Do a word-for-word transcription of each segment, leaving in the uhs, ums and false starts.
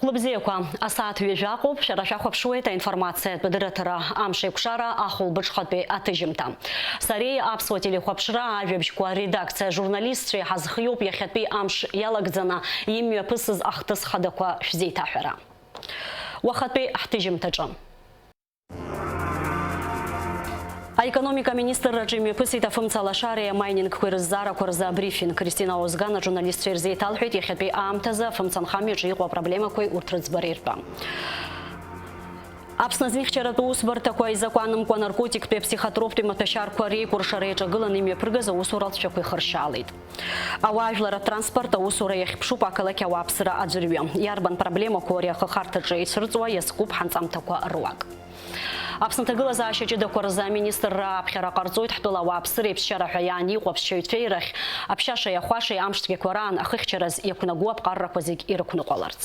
Хәлыбзиақәа, асааҭ ҩажәа акоуп, шәара шәахәаԥшуеит аинформациатә дырраҭара Амш еиқәшара ахәылбыҽхатәи аҭыжьымҭа. Сареи Аԥсуа телехәаԥшра ажәабжьқәа редакциа журналистцәеи ҳазхиоуп иахьатәи амш иалагӡаны имҩаԥысыз ахҭыс хадақәа шәзеиҭаҳәара. Уахатәи ҳҭыжьымҭаҿы. Аекономика аминистрраҿы имҩаԥысит афымца алашареи амайнингқәеи рызҵаарақәа рзы абрифинг. Кристина Озган ажурналистцәа ирзеиҭалҳәеит, иахьатәи аамҭазы афымца анхамҩаҿы иҟоу апроблемақәеи урҭ рыӡбареи ртәы. Аԥсны азинхьчаратә усбарҭақәа изакәанымкәа анаркотиктәи аԥсихотроптәи маҭәашьарқәа реикәыршара иаҿагыланы имҩаԥыргаз аусура алҵшәақәа ихыршьаалеит. Ауаажәлар атранспорт аусура иахьԥшуп ақалақь ауааԥсыра аӡәырҩы. Иарбан проблемақәоу ари ахыхарҭаҿы ицәырҵуа иазкуп ҳанҵамҭақәа руак. Аԥсны аҭагылазаашьа ҷыдақәа рзы аминистрра аԥхьара ҟарҵоит ҳтәыла ауааԥсыреи аԥсшьара ҳәа иаанеиуа аԥсшьаҩцәеи рахь аԥшьашеи ахәашеи амшцәгьақәа раан ахыхьчараз иақәнагоу аԥҟаррақәа зегь ирықәныҟәаларц.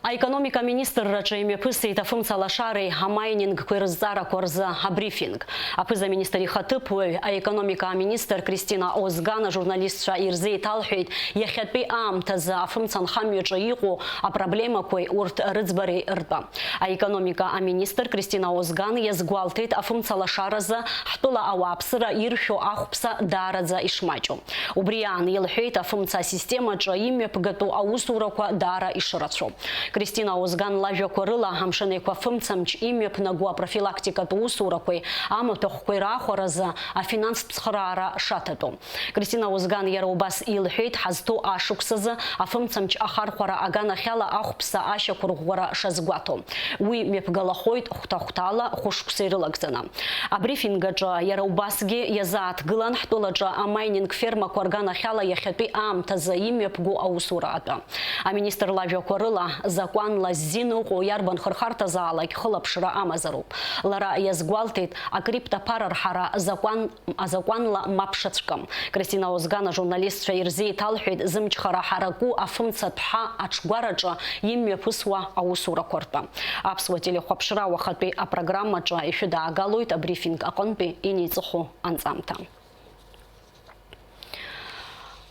Аекономика аминистрраҿы имҩаԥысит афымца алашареи амайнингқәеи рызҵаарақәа рзы абрифинг. Аԥыза-министр ихаҭыԥуаҩ, аекономика аминистр Кристина Озган ажурналистцәа ирзеиҭалҳәеит, иахьатәи аамҭазы афымца анхамҩаҿы иҟоу апроблемақәеи урҭ рыӡбареи ртәы. Аекономика аминистр Кристина Озган иазгәалҭеит, афымца лашаразы ҳтәыла ауааԥсыра иршәо ахәԥса даараӡа ишмаҷу. Убри аан, илҳәеит, афымца асистемаҿы имҩаԥгатәу аусурақәа даара ишрацәоу. Кристина Озган лажәақәа рыла, Амшын Еиқәа фымцамч имҩаԥнаго апрофилактикатә усурақәеи амаҭәахәқәеи раахәаразы афинанстә цхыраара шаҭатәу. Кристина Озган иара убас илҳәеит, ҳазҭоу ашықәсазы афымцамч ахархәара аганахьала ахәԥса ашьақәырӷәӷәара шазгәаҭоу. Уи мҩаԥгалахоит хәҭа-хәҭала хәышықәса ирылагӡаны. Абрифинг аҿы иара убасгьы иазааҭгылан ҳтәылаҿы амайнинг фермақәа рганахьала иахьатәи аамҭазы имҩаԥгоу аусура атәы. Аминистр лажәақәа рыла, закәанла ззин ыҟоу иарбан хырхарҭазаалак хылаԥшра амазароуп. Лара иазгәалҭеит, акриптоԥара рҳара закәан, азакәанла мап шацәкым. Кристина Озган ажурналистцәа ирзеиҭалҳәеит, зымчхара ҳараку афымцатә ҳа аҽгәараҿы имҩаԥысуа аусурақәа ртәы. Аԥсуа телехәаԥшра уахатәи апрограммаҿы ишәыдаагалоит абрифинг аҟынтәи инеиҵыху анҵамҭа.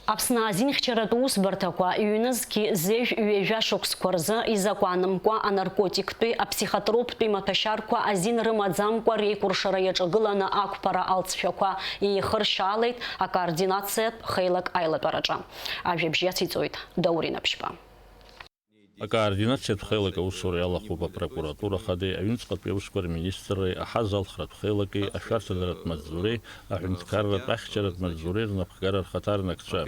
Аԥсны азинхьчаратә усбарҭақәа ҩнызқьи зежә ҩажәа шықәсқәа рзы изакәанымкәа анаркотиктәи аԥсихотроптәи маҭәашьарқәа азин рымаӡамкәа реикәыршара иаҿагыланы ақәԥара алҵшәақәа еихыршьаалеит акоординациатә хеилак аилатәараҿы. Ажәабжь иациҵоит Даур Инаԥшьба. Акоординациатә хеилак аусура иалахәуп апрокуратура Ахадеи, аҩныҵҟатәи аусқәа рминистрреи, аҳаза алхратә хеилаки, ашәарҭадаратә маҵзуреи, аҳәынҭқарратә ахьчаратә маҵзуреи рнапхгара рхаҭарнакцәа.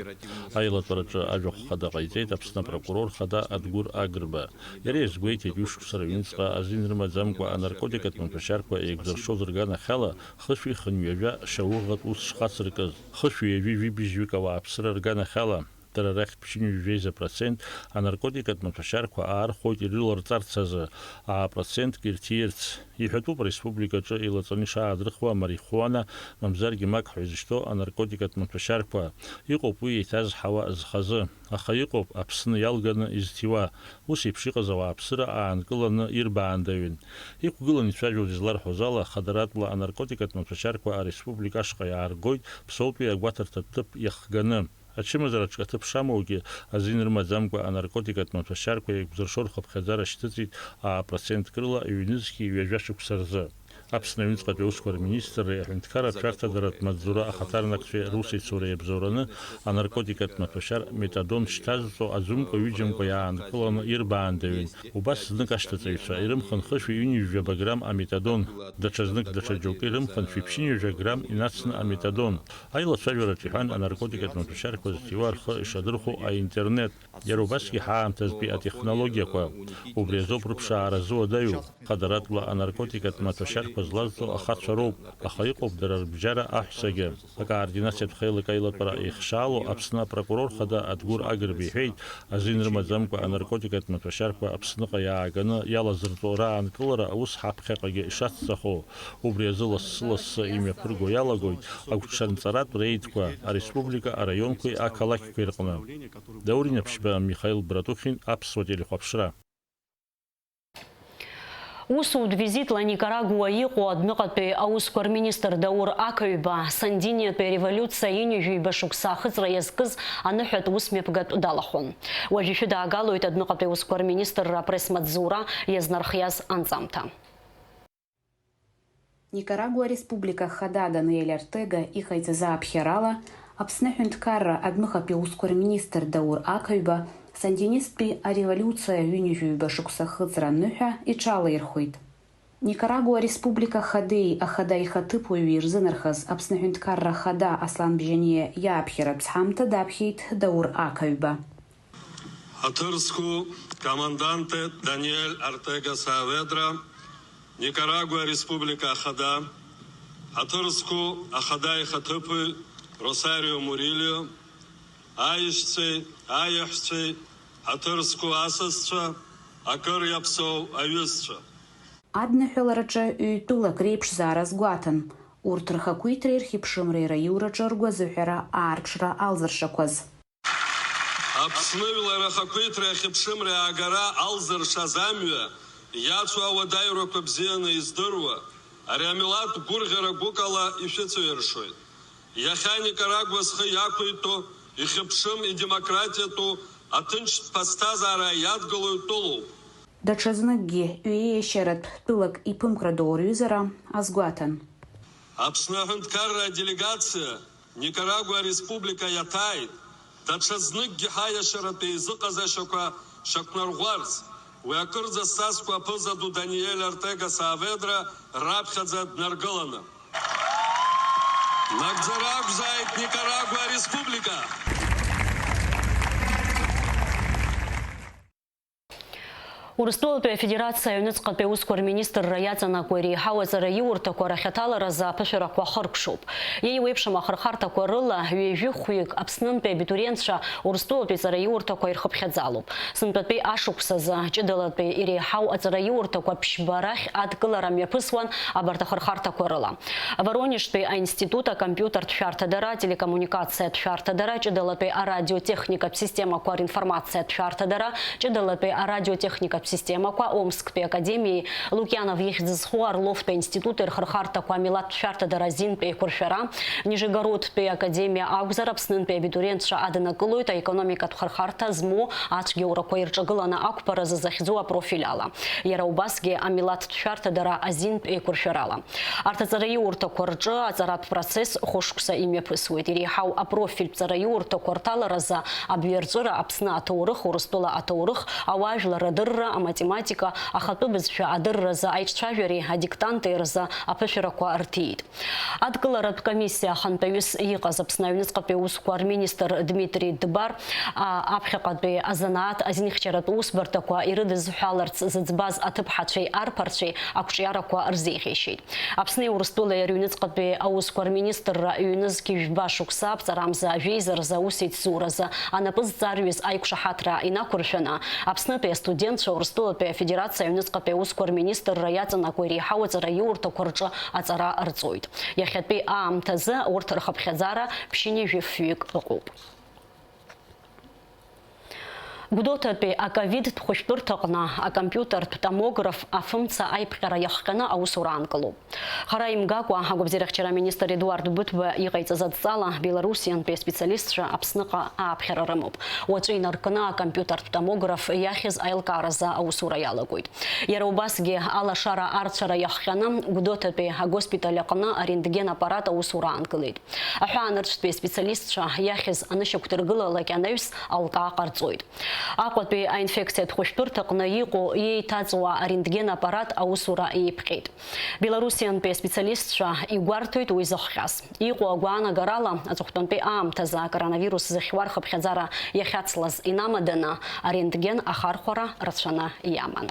Аилатәараҿы ажәахә хада ҟаиҵеит Аԥсны апрокурор хада Адгәыр Агрба. Иара иазгәеиҭеит, ҩышықәса рыҩныҵҟа азин рымаӡамкәа анаркотикатә маҭәашьарқәа еиқәзыршоз рганахьала хышәи хынҩажәа шьауӷатә ус шхацыркыз, хышәи ҩажәи жәибжьҩык ауааԥсыра рганахьала. Дара рахьтә ԥшьынҩажәеиза процент анаркотикатә маҭәашьарқәа аархәоит ирыларҵарц азы, аа процентк ирҭиирц. Иҳәатәуп республикаҿы илаҵаны ишаадырхуа амарихуана, мамзаргьы мак ҳәа изышьҭоу анаркотикатә маҭәашьарқәа. Иҟоуп уи еиҭазҳауа зхазы. Аха иҟоуп Аԥсны иалганы изҭиуа. Ус еиԥш иҟаз ауааԥсыра аанкыланы ирбаандаҩын. Иқәгыланы ицәажәоз изларҳәоз ала, хадаратәла анаркотикатә маҭәашьарқәа ареспублика ашҟа иааргоит, Ԥсоутәи агәаҭарҭа ҭыԥ иахганы. Ачымазараҿ аҭыԥ шамоугьы, азин рымаӡамкәа анаркотикатә маҭәашьарқәа еиқәзыршо рхыԥхьаӡара шьҭыҵит аа процентк рыла ҩнызқьи ҩажәа шықәса рзы. Аԥсны аҩныҵҟатәи аусқәа рминистрреи аҳәынҭқарратә шәарҭадаратә маҵзура ахаҭарнакцәеи русеицура иабзоураны анаркотикатә маҭәашьар метадон шьҭазҵо аӡәымкәа-ҩыџьамкәа иаанкыланы ирбаандаҩын. Убас знык ашьҭаҵаҩцәа ирымхын хышәи ҩынҩажәаба грамм аметадон, даҽа знык даҽа џьоукы ирымхын шәиԥшьынҩажәа грамм инацны аметадон. Аилацәажәараҿ иҳәан, анаркотикатә маҭәашьарқәа зҭиуа рхы ишадырхәо аинтернет, иара убасгьы ҳаамҭазтәи атехнологиақәа. Убри азоуп рыԥшаара зуадаҩу. Хадаратәла анаркотикатә маҭәашьарқәа злазҵо ахацәа роуп, аха иҟоуп дара рыбжьара аҳәсагьы. Акоординациатә хеилак аилатәара еихшьаало Аԥсны апрокурор хада Адгәыр Агрба иҳәеит, азин рымаӡамкәа анаркотикатә маҭәашьарқәа Аԥсныҟа иааганы иалазырҵо раанкылара аус ҳаԥхьаҟагьы ишацҵахо. Убри азы лассы-лассы имҩаԥырго иалагоит агәҽанҵаратә реидқәа ареспублика араионқәеи ақалақьқәеи рҟны. Даур Инаԥшьба, Михаил Братухин, Аԥсуа телехәаԥшра. Усутә визитла Никарагуа иҟоу адәныҟатәи аусқәа рминистр Даур Ақаҩба Сандиниатәи ареволиуциа ҩынҩажәи ҩба шықәса ахыҵра иазкыз аныҳәатә усмҩаԥгатә далахәын. Уажә ишәыдаагалоит адәныҟатәи аусқәа рминистрра апресс-маҵзура иазнархиаз анҵамҭа. Никарагуа Республика Ахада Даниэль Ортега иҟаиҵаз ааԥхьарала, Аԥсны аҳәынҭқарра адәныҟатәи аусқәа рминистр Даур Ақаҩба сандинисттәи ареволиуциа ҩынҩажәи ҩба шықәса ахыҵра аныҳәа иҽалаирхәеит. Никарагуа Республика Ахадеи Ахада ихаҭыԥуаҩи ирзынархаз Аԥсны аҳәынҭқарра Ахада Аслан Бжьаниа иааԥхьаратә ҳамҭа даԥхьеит Даур Ақаҩба. Ҳаҭыр зқәу Команданте Даниэль Ортега Сааведра, Никарагуа Республика Ахада, ҳаҭыр зқәу Ахада ихаҭыԥуаҩ Росарио Мурильо, аишьцәеи аиаҳәшьцәеи, ҳаҭыр зқәу асасцәа, акыр иаԥсоу аҩызцәа. Адныҳәалараҿы ҩ-тәылак реиԥшзаара азгәаҭан, урҭ рхақәиҭреи рхьыԥшымреи раиураҿы ргәазыҳәара аарԥшра алзыршақәаз. Аԥсны жәлар рхақәиҭреи ахьыԥшымреи аагара алзыршаз амҩа иацу ауадаҩрақәа бзианы издыруа, ари амилаҭ гәырӷьара гәыкала ишәыцәыҩыршоит. Иахьа Никарагуа зхы иақәиҭу, ихьыԥшым, идемократиатәу, аҭынчтә ԥсҭазаара иадгылоу тәылоуп. Даҽазныкгьы ҩеишьаратә тәылак иԥымкраду рҩызара азгәаҭан. Аԥсны аҳәынҭқарра аделегациа Никарагуа Республика иаҭааит, даҽазныкгьы ҳаиашьаратә еизыҟазашьақәа шьақәнарӷәӷәарц, уи акырӡа зҵазкуа аԥыза ду Даниэль Ортега Сааведра раԥхьаӡа днаргыланы. Нагӡара ақәзааит Никарагуа Республика! Урыстәылатәи Афедерациа аҩныҵҟатәи аусқәа рминистрра иаҵанакуа иреиҳау аҵараиурҭақәа рахьаҭаларазы аԥышәарақәа ахыркәшоуп. Еиуеиԥшым ахырхарҭақәа рыла, ҩажәи хәҩык Аԥснынтәи абитуриентцәа Урыстәылатәи ҵараиурҭақәа ирхыԥхьаӡалоуп. Сынтәатәи ашықәсазы ҷыдалатәи иреиҳау аҵараиурҭақәа ԥшьба рахь адкылара мҩаԥысуан абарҭ ахырхарҭақәа рыла. Воронежтәи аинститут акомпиутертә шәарҭадара, ателекоммуникациатә шәарҭадара, ҷыдалатәи арадиотехникатә системақәа ринформациатә шәарҭадара, ҷыдалатәи арадиотехникатә системақәа, Омсктәи академиеи Лукианов ихьӡ зху Орловтәи аинститути рхырхарҭақәа амилаҭтә шәарҭадара азинтә еиқәыршәара, Нижегородтәи академиа акәзар, Аԥснынтәи абитуриентцәа аднакылоит аекономикатә хырхарҭа змоу ацәгьоурақәа ирҿагыланы ақәԥаразы захьӡу апрофиль ала. Иара убасгьы амилаҭтә шәарҭадара азинтә еиқәыршәарала. Арҭ аҵараиурҭақәа рҿы аҵаратә процесс хәышықәса имҩаԥысуеит. Иреиҳау апрофильтә ҵараиурҭақәа рҭаларазы абҩарҵәыра, Аԥсны аҭоурых, Урыстәыла аҭоурых, ауаажәлар адырра, аматематика, ахатәы бызшәа адырразы аиҿцәажәареи адиктанти рзы аԥышәарақәа рҭиит. Адкыларатә комиссиа ахантәаҩыс иҟаз Аԥсны аҩныҵҟатәи аусқәа рминистр Дмитри Дбар, а, аԥхьаҟатәи азанааҭ азинхьчаратә усбарҭақәа ирыдызҳәаларц зыӡбаз аҭыԥҳацәеи арԥарцәеи ақәҿиарақәа рзеиӷьеишьеит. Аԥсни Урыстәылеи рыҩныҵҟатәи аусқәа рминистрра ҩнызқь жәба шықәса аԥҵарамза жәеиза рзы аусеицзуразы анапы зҵарҩыз аиқәшаҳаҭра инақәыршәаны, Аԥснытәи астудентцәа Урыстәылатәи Афедерациа аҩныҵҟатәи аусқәа рминистрра иаҵанакуа иреиҳау аҵараиурҭақәа рҿы аҵара рҵоит. Иахьатәи аамҭазы урҭ рхыԥхьаӡара ԥшьынҩажәи фҩык ыҟоуп. Гәдоуҭатәи аковидтә хәышәтәырҭаҟны акомпиутертә томограф афымца аиԥҟьара иахҟьаны аусура аанкылоуп. Хара имгакәа, агәабзиарахьчара аминистр Едуард Быҭәба иҟаиҵаз адҵала, Белоруссиантәи аспециалистцәа Аԥсныҟа ааԥхьара рымоуп. Уаҵәы инаркны акомпиутертә томограф иахьыз аилкааразы аусура иалагоит. Иара убасгьы алашара арцәара иахҟьаны Гәдоуҭатәи агоспиталь аҟны арентген аппарат аусура аанкылеит. Аҳәаанырцәтәи аспециалистцәа иахьыз анышьақәдыргылалак анаҩс алкаа ҟарҵоит. Аҟәатәи аинфекциатә хәышәтәырҭаҟны иҟоу иеиҭаҵуа арентген аппарат аусура еиԥҟьеит. Белоруссиантәи аспециалистцәа игәарҭоит уи зыхҟьаз. Иҟоу агәаанагарала, аҵыхәтәантәи аамҭазы акоронавирус зыхьуа рхыԥхьаӡара иахьацлаз инамаданы, арентген ахархәара рацәаны иаман.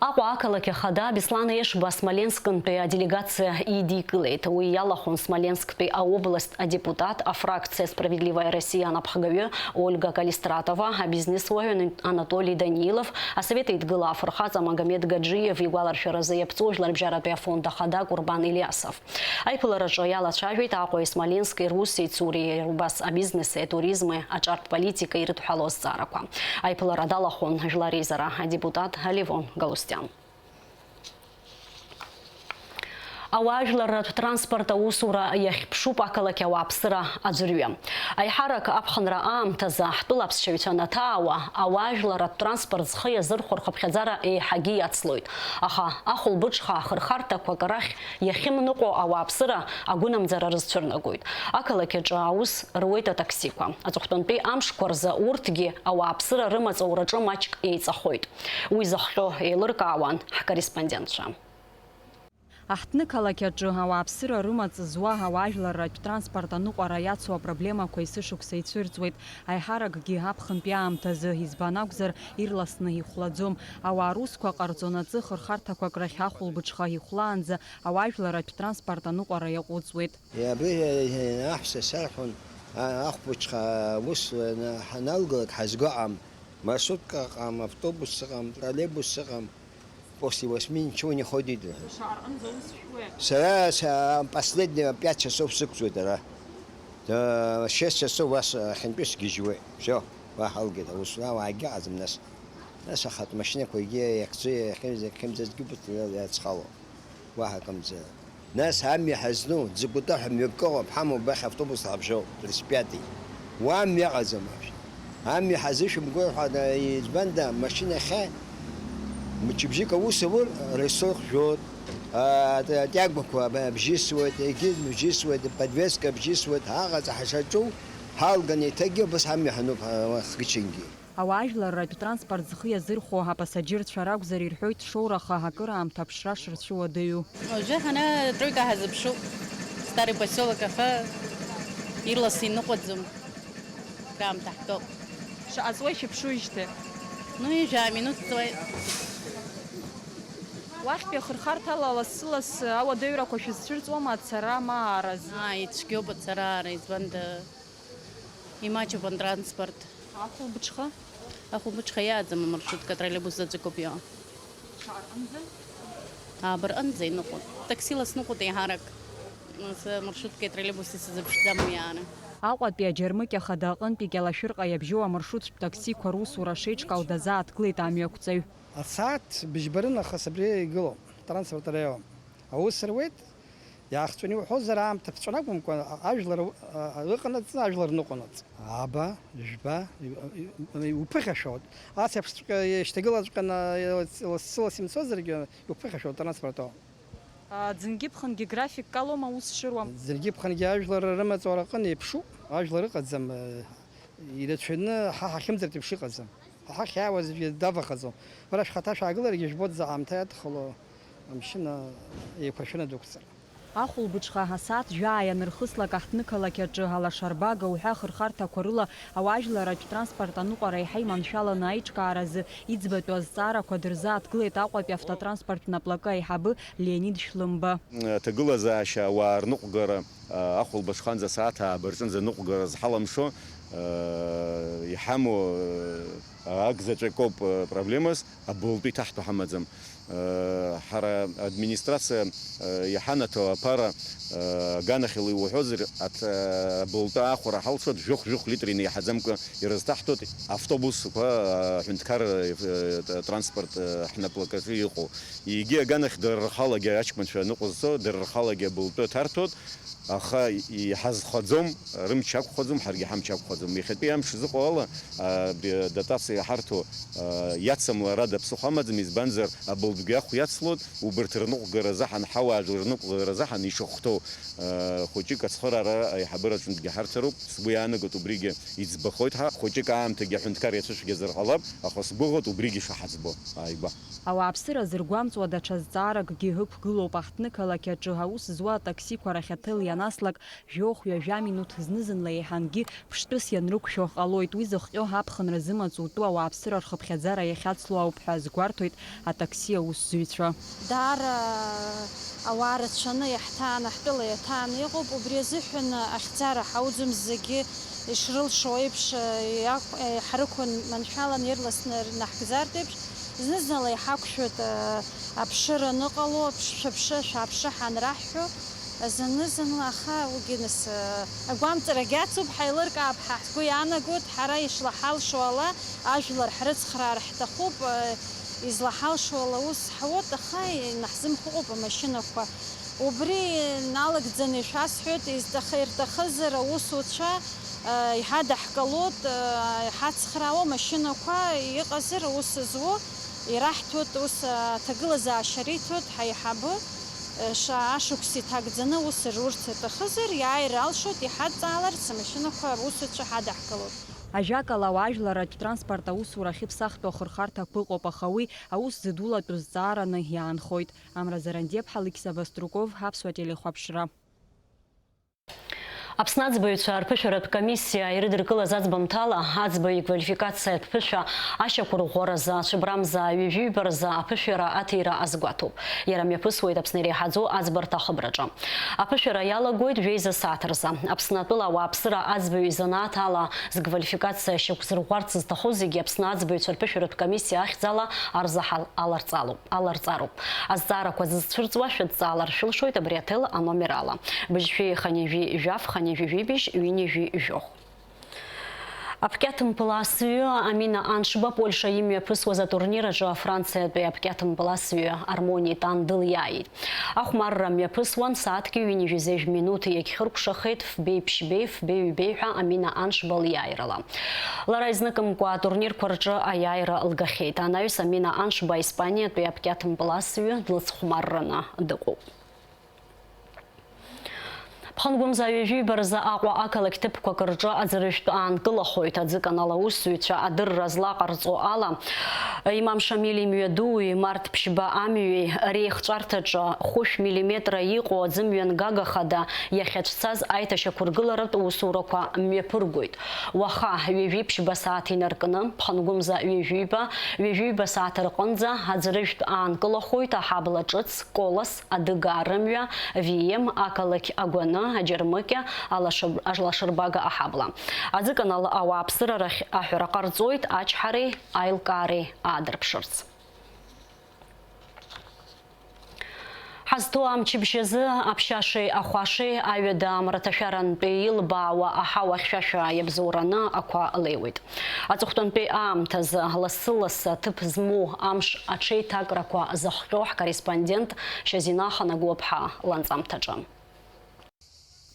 Аҟәа ақалақь ахада Беслан Ешба Смоленскынтәи аделегациа идикылеит. Уи иалахәын Смоленсктәи аобласт адепутат, афракциа Справедливая Россия анапхгаҩы Ольга Калистратова, абизнесуаҩ Анатолий Данилов, асовет еидгыла афырхаҵа Магомед Гаджиев игәаларшәаразы иаԥҵоу жәларбжьаратәи афонд ахада Курбан Илиасов. Аиԥылараҿы иалацәажәеит Аҟәеи Смоленски рус еицуреи, убас абизнеси атуризми аҿартә политикеи ирыдҳәалоу азҵаарақәа. Аиԥылара далахәын Жәлар реизара адепутат Левон Галустиан. Ауаажәларратә транспорт аусура иахьԥшуп ақалақь ауааԥсыра аӡәырҩы. Аиҳарак аԥхынра аамҭазы ҳтәыла аԥсшьаҩцәа анаҭаауа, ауаажәларратә транспорт зхы иазырхәо рхыԥхьаӡара еиҳагьы иацлоит. Аха ахәылбыҽха ахырхарҭақәак рахь иахьымныҟәо ауааԥсыра агәынамӡара рызцәырнагоит. Ақалақь аҿы аус руеит атаксиқәа. Аҵыхәтәантәи амшқәа рзы урҭгьы ауааԥсыра рымаҵ аураҿы маҷк еиҵахоит. Уи зыхҟьо еилыркаауан ҳкорреспондентцәа. Аҳҭнықалақь аҿы ауааԥсыра рымаҵ зуа ауаажәларратә транспорт аныҟәара иацу апроблемақәа есышықәса ицәырҵуеит. Аиҳаракгьы аԥхынтәи аамҭазы, избан акәзар, ирласны ихәлаӡом. Ауаа русқәа ҟарҵон аҵы хырхарҭақәак рахь ахәылбыҽха ихәлаанӡа ауаажәларратә транспорт аныҟәара иаҟәыҵуеит. Абри аҳәса сарҳәон, а-, ахәбыҽха аус ана-, ҳаналгалак ҳазго аҟам, маршрутка ыҟам, автобус ыҟам, троллейбус ыҟам. После восьми ничего не ходит, рҳәеит. Шаҟа рҟынӡа ус шәуеит? Сара са-, последние пять часов сықәҵуеит ара. Да, шесть часов ас-, ахьынтәи сгьежьуеит. Всё, уа ҳалгеит, аус, уа уаагьы ыҟаӡам нас. Нас ахатә машьынақәа егьи иахьӡо, иахьымӡа, иахьымӡазгьы убыс иацхало. Уаҳа акымзар. Нас амҩа ҳазну, Ӡыкәтаҳәа мҩакы ыҟоуп, ҳамоуп, убахь автобус ҳаԥжәо, тридцать пятый. Уа амҩа ыҟаӡам вообще. Амҩа ҳазышәымгои ҳәа, избанда, машьына ахьа мчыбжьык аус аур, рессор хжәоит, а, т-, тиагбақәа б-, бжьысуеит, егьи бжьысуеит, подвеска бжьысуеит, аҟаҵа ҳашаҿу ҳалганы еиҭагьы убас амҩа ҳануп, ҳа-, ҳхычынгьы. Ауаажәларратә транспорт зхы иазырхәо апасаџьырцәа ракәзар, ирҳәоит, шоураха акыраамҭа аԥшра шырцәуадаҩу. Уажәы ҳана атроика ҳазыԥшуп, Старый поселок, аха ирлас иныҟәаӡом, акраамҭа ҳтәоуп. Шаҟа ҵуеи шәыԥшуижьҭеи? Ну, ҩажәа минуҭ ҵуеит. Уахьтәи ахырхарҭала лассы-лассы ауадаҩрақәа шәызцәырҵуама ацара ма ааразы? Ааи, ицәгьоуп ацара аара, избанда, имаҷуп атранспорт. Ахәылбыҽха? Ахәылбыҽха иааӡам амаршрутка, атроллейбус заҵәык ауп иоуа. Шаҟа рҟынӡа? Ааба рҟынӡа иныҟәоит. Таксила сныҟәоит еиҳарак. Нас амаршруткеи атроллейбуси сазыԥшӡам уи аара. Аҟәатәи аџьармыкьа хада аҟынтәи Кьалашәырҟа иабжьоу амаршруттә таксиқәа русура шеиҿкаау дазааҭгылеит амҩақәҵаҩ. Асааҭ быжьба рынахыс абри игылоуп, транспорт араион. Аус руеит, иаахҵәаны иуҳәозар, аамҭа ԥҵәаны акәымкәа, ажәлар, а, а, ыҟанаҵ, ажәлар ныҟәанаҵ. Ааба, жәба, и-, и-, и-, уԥыхьашәоит. Ас еиԥшҵәҟьа ишьҭагылаҵәҟьаны, лассы-ласс имцозаргьы, иуԥыхьашәоит транспорт ауп. А, ӡынгьы-ԥхынгьы график калоума аус шыруа? Ӡынгьы-ԥхынгьы ажәлар рымаҵ уара аҟын еиԥшуп, ажәлар ыҟаӡам, э, ирацәаны ҳа ҳахьымӡартә еиԥш иҟаӡам. Ҳа ҳахь иаауаз аӡәгьы давахаӡом. Бара шәхаҭа шәаагыларгьы жәбоит заҟа аамҭа иадхало амшын, а, еиқәыршәаны дәықәҵара. Ахәылбыҽха асааҭ жәаа ианырхыслак аҳҭнықалақь аҿы алашарбага уҳәа ахырхарҭақәа рыла ауаажәларратә транспорт аныҟәара еиҳа иманшәаланы аиҿкааразы иӡбатәу азҵаарақәа дырзааҭгылеит Аҟәатәи автотранспорттә наплакы аиҳабы Леонид Шәлымба. Аҭагылазаашьа, ауаа рныҟәгара, ахәылбыҽханӡа асааҭ ааба рҿынӡа ныҟәгара зҳалымшо, иҳамоу, ак заҵәык ауп проблемас, абылтәы иҭаҳтәу ҳамаӡам. Ҳара администрациа иҳанаҭо аԥара, аганахьала иуҳәозар, аҭ-, абылтәы аахәара ҳалшоит, жәохә-жәохә литр инеиҳаӡамкәа ирызҭаҳтәуеит автобусқәа, аҳәынҭқарра, транспорт, ҳнаплакаҿы иҟоу. Егьи аганахь дара рхалагьы аҷкәынцәа ныҟәызцо, дара рхалагьы абылтәы ҭарҭәоит, аха иҳазхаӡом, рымч ақәхаӡом, ҳаргьы ҳамч ақәхаӡом. Иахьатәи амш зыҟоу ала, а, б-, дотациа иҳарҭо, а, иацымлар ада ԥсыхәа амаӡам, избанзар, абылтәгьы ахә иацлоит, убарҭ рныҟәгара азыҳәан, ҳауаажәлар рныҟәгара азыҳәан ишахәҭоу, а, хәыҷык ацхыраара аиҳабыраҿынтәгьы ҳарҭароуп. Сгәы иаанагоит, убригьы иӡбахоит ҳәа. Хәыҷык аамҭагьы аҳәынҭқар иацәышәгьазар ҟалап, аха сгәыӷуеит убригьы шаҳаӡбо ааигәа. Ауааԥсыра зыргәамҵуа даҽа зҵааракгьы ықәгылоуп. Аҳҭнықалақь аҿы аус зуа атаксиқәа рахь аҭел ианаслак, жәохә-ҩажәа минуҭ, зны-зынла еиҳангьы ԥштәыс ианрықәшәо ҟалоит. Уи зыхҟьо аԥхынра зымаҵ утәу ауааԥсыра рхыԥхьаӡара иахьацло ауп ҳәа азгәарҭоит атакси аус аусзуҩцәа. Даара ауаа рацәаны иаҳҭааны, ҳтәыла иаҭааны иҟоуп, убри азыҳәан ахьӡара ҳауӡом, зегьы ишрылшо еиԥш, иақә-, ҳарықәын маншәалан ирласны рнаҳгӡартә еиԥш, зны-зынла иҳақәшәоит, аԥшыра аныҟало, аԥш-, шәаԥшы, шәааԥшы ҳанраҳҳәо, зны-зынла, аха уигьы нас, агәамҵрагь ацуп, ҳаилыркаап ҳәа ҳгәы иаанагоит, ҳара ишлаҳалшо ала ажәлар ҳрыцхраар ҳҭахуп, излаҳалшо ала ус ҳауеит, аха инаҳзымхәыҟуп амашьынақәа. Убри налагӡаны ишәасҳәоит, изҭахы-, ирҭахызар аусуцәа, иҳадаҳкылоит, иҳацхраауа машьынақәа иҟазар аус зуа, ираҳҭоит, ус аҭагылазаашьа риҭоит ҳаиҳабы, ша-, ашықәс иҭагӡаны ус рурц рҭахызар, иааир алшоит, иҳадҵааларц амашьынақәа аусуцәа ҳадаҳкылоит. Ажәакала, ауаажәларратә транспорт аусура ахьыԥсахтәу ахырхарҭақәа ыҟоуп, аха уи аус зыдулатәу зҵаараны иаанхоит. Амра Зарандиаԥҳа, Алықьса Баструков, Аԥсуа телехәаԥшра. Аԥсны аӡбаҩцәа рԥышәаратә комиссиа ирыдыркылаз аӡбамҭала, аӡбаҩ иквалификациатә ԥышәа ашьақәырӷәӷәаразы, ацәыбрамза ҩажәиҩбаразы аԥышәара аҭира азгәаҭоуп. Иара мҩаԥысуеит Аԥсны иреиҳаӡоу аӡбарҭа ахыбраҿы. Аԥышәара иалагоит жәеиза сааҭ рзы. Аԥсны атәыла ауааԥсыра аӡбаҩ изанааҭ ала зквалификациа шьақәзырӷәӷәарц зҭаху зегьы Аԥсны аӡбаҩцәа рԥышәаратә комиссиа ахьӡала арзаҳал аларҵалоуп, аларҵароуп. Азҵаарақәа зызцәырҵуа шәыдҵаалар шәылшоит абри аҭел аномер ала. Быжьшәи хынҩажәи жәаф, хынҩажәи жәибжь, ҩынҩажәи жәохә. Аԥкьаҭмпыл асҩы Амина Аншба Польша имҩаԥысуаз атурнир аҿы Франциатәи аԥкьаҭмпыл асҩы Армони Тан дылиааит. Ахәмарра мҩаԥысуан сааҭки ҩынҩажәи зежә минуҭ иагьхыркәшахеит фбеи ԥшьбеи, фбеи ҩбеи ҳәа Амина Аншба лиааирала. Лара изныкымкәа атурнирқәа рҿы аиааира лгахьеит. Анаҩс Амина Аншба Испаниатәи аԥкьаҭмпыл асҩы длыцхәмарраны дыҟоуп. Ԥхынгәымза ҩажәиба рзы Аҟәа ақалақь ҭыԥқәак рҿы аӡырыжәтә аанкылахоит. Аӡыканал аусзуҩцәа адырра злаҟарҵо ала, Имам Шамил имҩадуи Март ԥшьба амҩеи реихҵәарҭаҿы хәышә миллиметра иҟоу аӡымҩангага хада иахьацәцаз аиҭашьақәыргыларатә усурақәа мҩаԥыргоит. Уаха ҩажәи ԥшьба сааҭ инаркны, Ԥхынгәымза ҩажәиба, ҩажәиба сааҭ рҟынӡа аӡырыжәтә аанкылахоит аҳабла ҿыц, Колос, Адыгаа рымҩа, Вием, ақалақь Агәаны, Аџьармыкьа, алашыб-, алашырбага аҳабла. Аӡыканал ауааԥсыра рахь аҳәара ҟарҵоит ачҳареи аилкаареи аадырԥшырц. Ҳазҭоу амчыбжь азы аԥшьашеи ахәашеи аҩада амраҭашәарантәи илбаауа аҳауа хьшәашәа иабзоураны ақәа леиуеит. Аҵыхәтәантәи аамҭазы лассы-лассы аҭыԥ змоу амш аҽеиҭакрақәа зыхҟьо ҳкорреспондент Шьазина Ханагәлаԥҳа ланҵамҭаҿы.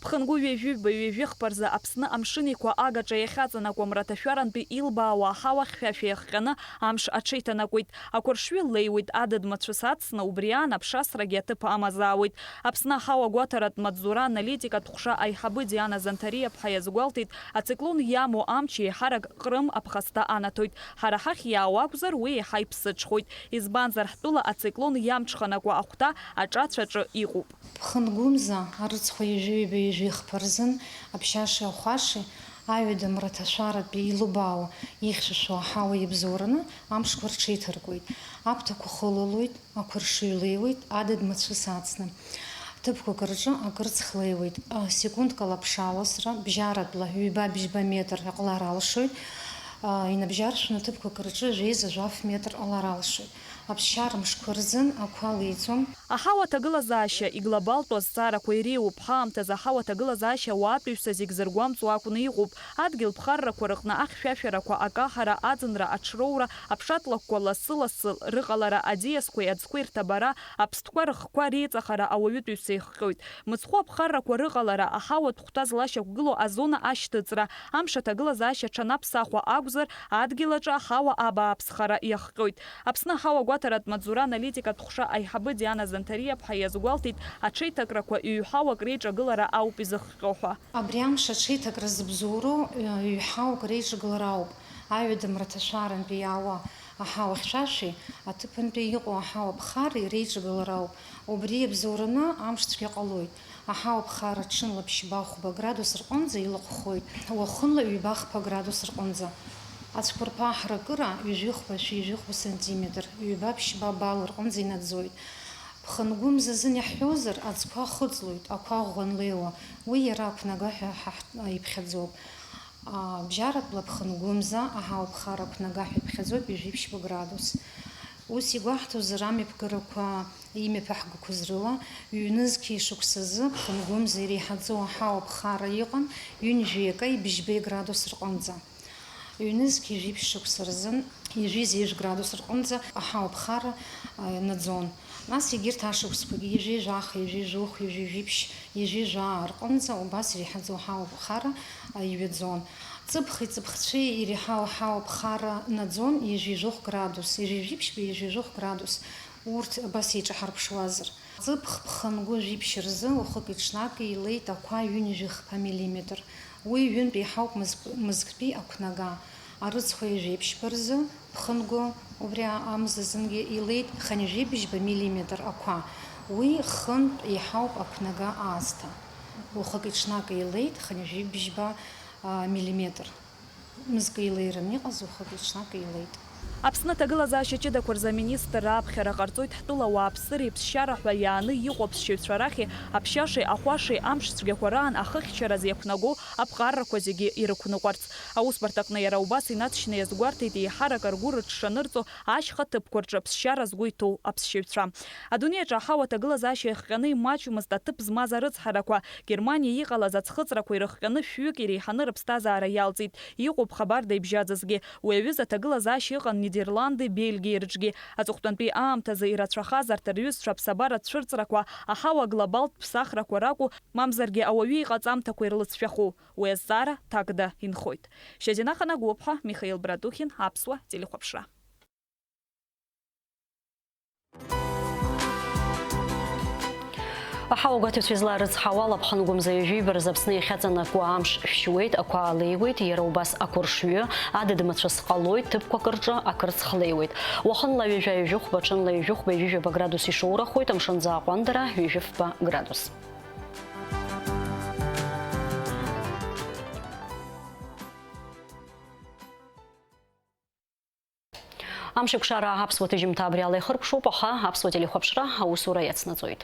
Ԥхынгәы ҩажәи баҩ ҩажәи хԥа рзы Аԥсны Амшын Еиқәа агаҿа иахьаҵанакуа мраҭашәарантәи илбаауа аҳауа хьшәашәа иахҟьаны амш аҽеиҭанакуеит. Ақәыршҩы леиуеит, адыд мацәыс ацны, убри аан аԥшасрагьы аҭыԥ амазаауеит. Аԥсны аҳауа гәаҭаратә маҵзура аналитикатә ҟәша аиҳабы Диана Занҭариаԥҳа иазгәалҭеит, ациклон иамоу амч еиҳарак Ҟрым аԥхасҭа анаҭоит. Ҳара ҳахь иаауа акәзар, уи еиҳа иԥсыҽхоит. Избанзар, ҳтәыла ациклон иамҽханакуа ахәҭа аҿацә аҿы иҟоуп. Ԥхынгәымза арыцхә ҩажәи ҩба ҩажәи хԥа рзын аԥшьашеи ахәашеи аҩада мраҭашәаратәи илыбаауа ихьшәашәо аҳауа иабзоураны амшқәа рҽеиҭаркуеит. Аԥҭақәа хылалоит, ақәыршҩы леиуеит, адыд мацәыс ацны. Ҭыԥқәак рҿы акырцх леиуеит. Секундк ала аԥшааласра бжьаратәла ҩба-бжьба метр ҟалар алшоит. Инабжьаршәны ҭыԥқәак рҿы жәеиза жәаф метр ҟалар алшоит. Аԥсшьара мшқәа рзын ақәа леиӡом. Аҳауа аҭагылазаашьа иглобалтәу азҵаарақәа иреиуоуп. Ҳаамҭазы аҳауа аҭагылазаашьа ауаатәыҩса зегь зыргәамҵуа акәны иҟоуп. Адгьыл ԥхаррақәа рыҟны ахьшәашәарақәа, акаҳара, аӡынра, аҽроура, аԥшатлакәқәа лассы-лассы рыҟалара, аӡиасқәеи аӡқәеи рҭабара, аԥстәқәа рыхқәа реиҵахара ауаҩытәыҩса ихҟьоит. Мыцхәы аԥхаррақәа рыҟалара, аҳауатә хәҭа злашьақәгылоу азона ашьҭыҵра, амш аҭагылазаашьа аҽанаԥсахуа акәзар, адгьыл аҿы аҳауа абааԥсхара иахҟьоит. Аԥсны аҳауа гәаҭаратә маҵзура аналитикатә ҟәша аиҳабы Диана Занҭариаԥҳа иазгәалҭеит, аҽеиҭакрақәа ҩ-ҳауак реиҿагылара ауп изыхҟьо ҳәа. Абри амш аҽеиҭакра зыбзоуроу ҩ-ҳауак реиҿагылара ауп. Аҩада мраҭашәарантәи иаауа аҳауа хьшәашәеи аҭыԥантәи иҟоу аҳауа ԥхарреи реиҿагылара ауп. Убри иабзоураны амш цәгьа ҟалоит. Аҳауа ԥхара ҽынла ԥшьба-хәба градус рҟынӡа илаҟәхоит, уахынла ҩба-хԥа градус рҟынӡа. Ацәқәырԥа аҳаракыра ҩажәихәба, ҩажәихәба сантиметр, ҩба-ԥшьба балл рҟынӡа инаӡоит. Ԥхынгәымз азын иаҳҳәозар, аӡқәа хыҵлоит, ақәа ӷәӷәа анлеиуа, уи иара ақәнага ҳәа ҳаҳ-, иԥхьаӡоуп. А, бжьаратәла ԥхынгәымза аҳауа ԥхара ақәнага ҳәа иԥхьаӡоуп ҩажәи ԥшьба градус. Ус игәаҳҭозар, амҩаԥгарақәа имҩаԥаҳгақәаз рыла, ҩнызқьи шықәсазы ԥхынгәымза иреиҳаӡоу аҳауа ԥхара иҟан ҩынҩажәи акы ҩажәи бжьба градус рҟынӡа. Ҩнызқь ҩажәи ԥшь шықәса рзын ҩажәи зежә градус рҟынӡа аҳауа ԥхара, а, наӡон. Нас егьырҭ ашықәсқәагьы ҩажәи жәаха, ҩажәи жәохә, ҩажәи жәиԥшь, ҩажәи жәаа рҟынӡа убас иреиҳаӡоу аҳауа ԥхара, а, иҩаӡон. Ҵыԥхи ҵыԥхцәеи иреиҳау аҳауа ԥхара наӡон ҩажәи жәохә градус, ҩажәи жәиԥшьба, ҩажәи жәохә градус. Урҭ абас еиҿаҳарԥшуазар. Ҵыԥх ԥхынгәы жәиԥшь рзы уахыки-ҽнаки илеит ақәа ҩынҩажәи хԥа миллиметр. Уи ҩынтә еиҳауп мызк-, мызктәи ақәнага. Арыцхә ҩажәи ԥшьба рзы ԥхынгәы, убри амза азынгьы илеит хынҩажәи бжьба миллиметр ақәа. Уи хынтә еиҳауп ақәнага аасҭа. Уахыки-ҽнаки илеит хынҩажәи бжьба, а, миллиметр. Мызкы илеираны иҟаз уахыки-ҽнаки илеит. Аԥсны аҭагылазаашьа ҷыдақәа рзы аминистрра аԥхьара ҟарҵоит ҳтәыла ауааԥсыреи ԥсшьара ҳәа иааны иҟоу аԥсшьаҩцәа рахьи аԥшьашеи ахәашеи амш цәгьақәа раан ахыхьчараз иақәнаго аԥҟаррақәа зегьы ирықәныҟәарц. Аусбарҭаҟны иара убас инаҵшьны иазгәарҭеит еиҳарак ргәы рыҽшанырҵо ашьха ҭыԥқәа рҿы аԥсшьара згәы иҭоу аԥсшьаҩцәа. Адунеи аҿы аҳауа аҭагылазаашьа иахҟьаны имаҷмызт аҭыԥ змаз арыцҳарақәа. Германиа иҟалаз аӡхыҵрақәа ирыхҟьаны шәҩык иреиҳаны рыԥсҭазаара иалҵит. Иҟоуп хабарда ибжьаӡызгьы. Уи аҩыза аҭагылазаашьа ыҟан Нидерланди, Бельгиеи рыҿгьы. Аҵыхәтәантәи аамҭазы ирацәахазарҭа рҩызцәа аԥсабаратә цәырҵрақәа аҳауа аглобалтә ԥсахрақәа ракәу, мамзаргьы ауаҩы иҟаҵамҭақәа ирлыҵшәаху? Уи азҵаара ҭакда инхоит. Шьазина Ханагәыԥҳа, Михаил Братухин, Аԥсуа телехәаԥшра. Аҳауагәаҭаҩцәа излаарыцҳауала, ԥхынгәымза ҩажәи жәибарзы Аԥсны иахьаҵанакуа амш шәшьуеит, ақәа аалеиуеит, иара убас ақәыршҩы, адыд-мацәыс ҟалоит, ҭыԥқәак рҿы акырцх леиуеит. Уахынла ҩажәа ҩажәихәба, ҽынла ҩажәихәба ҩажәи жәаба градус ишоурахоит, амшынӡы аҟәандара ҩажәи фба градус. Амшеикәшара аԥсуа ҭыжьымҭа абри ала ихыркәшоуп, аха аԥсуа телехәаԥшра аусура иацнаҵоит.